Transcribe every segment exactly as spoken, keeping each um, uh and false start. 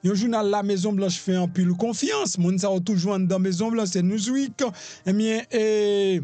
yon jounal La Maison Blanche fè anpil konfyans, moun sa yo toujou anndan Maison Blanche, se Newsweek, ebyen, e,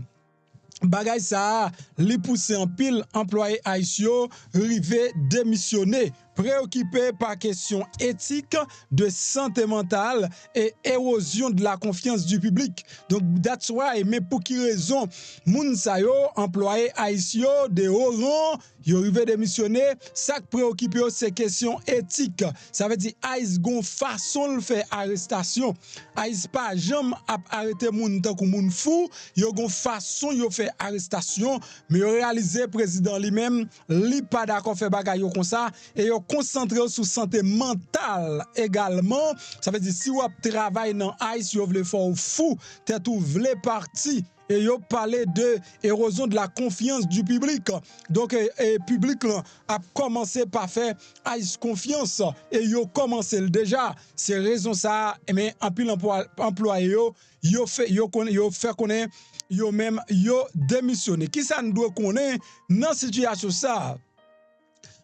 bagay sa a, li pouse anpil anplwaye ICE yo rive demisyone, preokipe pa kesyon etik, de sante mantal e erozyon de la konfyans di piblik. Donk, that's why, men pou ki rezon moun sa yo, anplwaye ICE yo, de o ran, yo rive demisyone, sa k preokipe yo se kesyon etik. Sa vle di ICE gon fason l fè arestasyon. ICE pa janm ap arete moun tankou moun fou, yo gon fason yo fè arestasyon, men yo reyalize prezidan li menm, li pa dakò fè bagay yo konsa, e yo konsantre yo sou sante mantal egalman. Sa vle di si w ap travay nan ICE, yo vle fè w fou, tèt ou vle pati, e yo pale de erozyon de la konfyans di piblik. Donk, e, e piblik lan ap kòmanse pa fè ICE konfyans, e yo kòmanse l deja. Se rezon sa a, men anpil anplwa-, anplwaye yo, yo fè, yo konnen, yo fè konnen yo menm yo demisyone. Kisa n dwe konnen nan sitiyasyon sa a?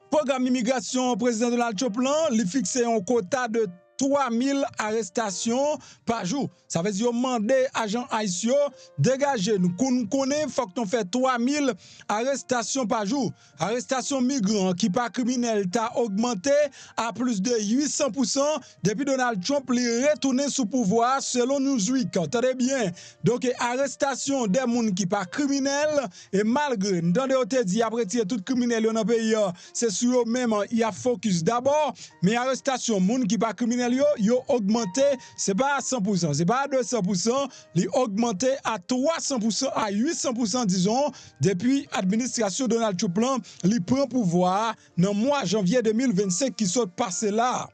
Pwogram imigrasyon Prezidan Donald Trump lan, li fikse yon kota de twa mil arestasyon pa jou. Sa vle di yo mande ajan ICE yo degaje nou. Kou n konnen, fòk nou fè twa mil arestasyon pa jou. Arestasyon migran ki pa kriminèl ta ogmante a plis de uit san pousan depi Donald Trump li retounen sou pouvwa a, selon Newsweek. Tande byen. Donk, arestasyon de moun ki pa kriminèl, e malgre n tande yo te di y ap retire tout kriminèl yo nan peyi a, se sou yo menm y ap fokis dabò, men arestasyon moun ki pa kriminèl yo, yo ogmante, se pa a san pousan, se pa a de san pousan, li ogmante a twa san pousan, a uit san pousan, dizon, depi administrasyon Donald Trump lan, li pran pouvwa a nan mwa janvye de mil vennsenk ki sot pase la a.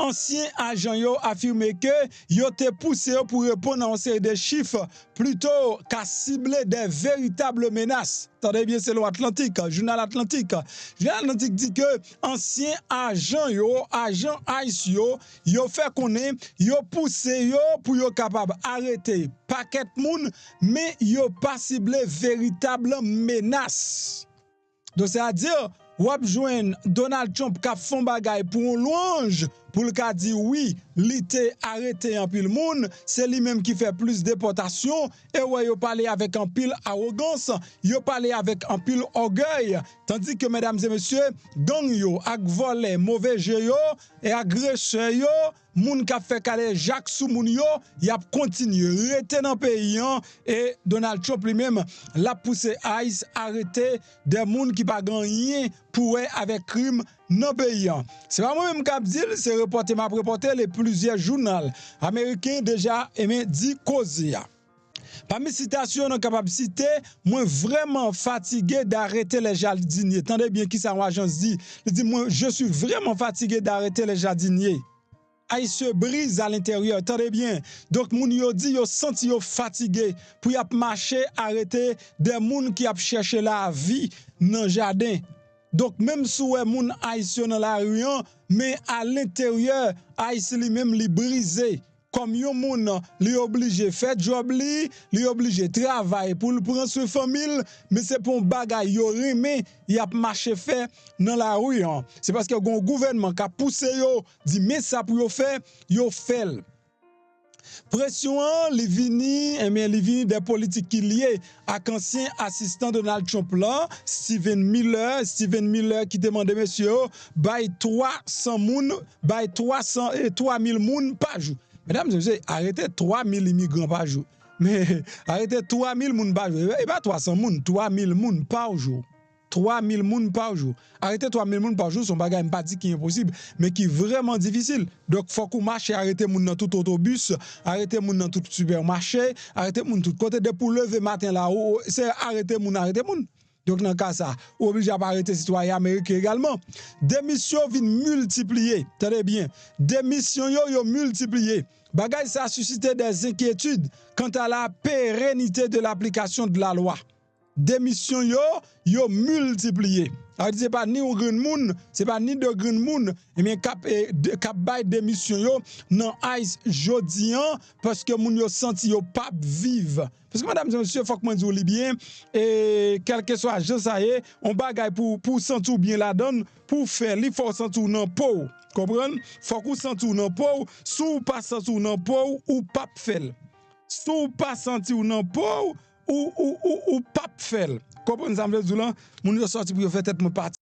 Ansyen ajan yo afime ke yo te pouse yo pou reponn a yon seri de chif plito ka sible de veritab menas. Tande byen, selon Atlantik, jounal Atlantik. Jounal Atlantik di ke ansyen ajan yo, ajan ICE yo, yo fè konnen yo pouse yo pou yo kapab arete pakèt moun, men yo pa sible veritab menas. Donk, sètadi, w ap jwenn Donald Trump k ap fè yon bagay pou yon lwanj, pou l ka di wi, li te arete anpil moun, se li menm ki fè plis depòtasyon, e w wè yo pale avèk anpil awogans, yo pale avèk anpil ògèy, tandi ke, medam e mesye, gang yo ak vòlè move je yo e agresè yo, moun k ap fè kadejak sou moun yo, y ap kontinye rete nan peyi an, e Donald Trump li menm, l ap pouse ICE arete de moun ki pa gen anyen pou wè avèk krim nan peyi an. Se pa mwen menm k ap di l, se repòte m ap repòte l, e plizyè jounal ameriken deja, ebyen, di koze a. Pami sitasyon nou kapab site, mwen vrèman fatige d'arrêter les jardiniers. Tande byen kisa yon ajans di. Li di, mwen, je suis vraiment fatigué d'arrêter les jardiniers. ICE se brise à l'intérieur. Tande byen. Donk, moun yo di yo santi yo fatige pou y ap mache arete de moun ki ap chèche lavi nan jaden. Donk, menm si w wè moun ICE yo nan lari an, men alenteryè, ICE li menm li brize. Kòm yon moun, li oblije fè djòb li, li oblije travay pou l pran swen fanmi l, men se pa yon bagay yo renmen y ap mache fè nan lari an. Se paske gen yon gouvènman k ap pouse yo, di men sa pou yo fè, yo fè l. Presyon an, li vini, ebyen, li vini de politik ki lye ak ansyen asistan Donald Trump lan, Stephen Miller. Stephen Miller ki te mande mesye yo bay twa san moun, bay twa san e twa mil moun pa jou. Medam e mesye, arete twa mil imigran pa jou. Men, arete twa mil moun pa jou. E pa twa san moun, twa mil moun pa jou. Twa mil moun pa jou. Arete twa mil moun pa jou, se yon bagay m pa di ki enposib, men ki vrèman difisil. Donk, fòk ou mache arete moun nan tout otobis, arete moun nan tout sipèmache, arete moun tout kote. Depi w leve maten la, ou, ou, se arete moun, arete moun. Donk, nan ka sa, ou oblije ap arete sitwayen ameriken egalman. Demisyon vin miltipliye. Tande byen. Demisyon yo, yo miltipliye. Bagay sa sisite des inquiétudes quant à la pérennité de l'application de la loi. Demisyon yo, yo miltipliye. Sa vle di se pa ni yon grenn moun, se pa ni de grenn moun, ebyen, k ap, e, de, k ap bay demisyon yo nan ICE jodi an, paske moun yo santi yo p ap viv. Paske, medam e mesye, fòk mwen di w li byen, e, kèlkeswa jan sa ye, yon bagay pou, pou w santi w byen ladan l, pou w fè li, fò w santi w nan po w. Konprann? Fòk ou santi w nan po w. Si w pa santi w nan po w, ou p ap fè l. Si w pa santi w nan po w, ou, ou, ou, ou p ap fè l. Konprann sa m vle di w lan? Moun yo sòti pou yo fè tèt mwen pati.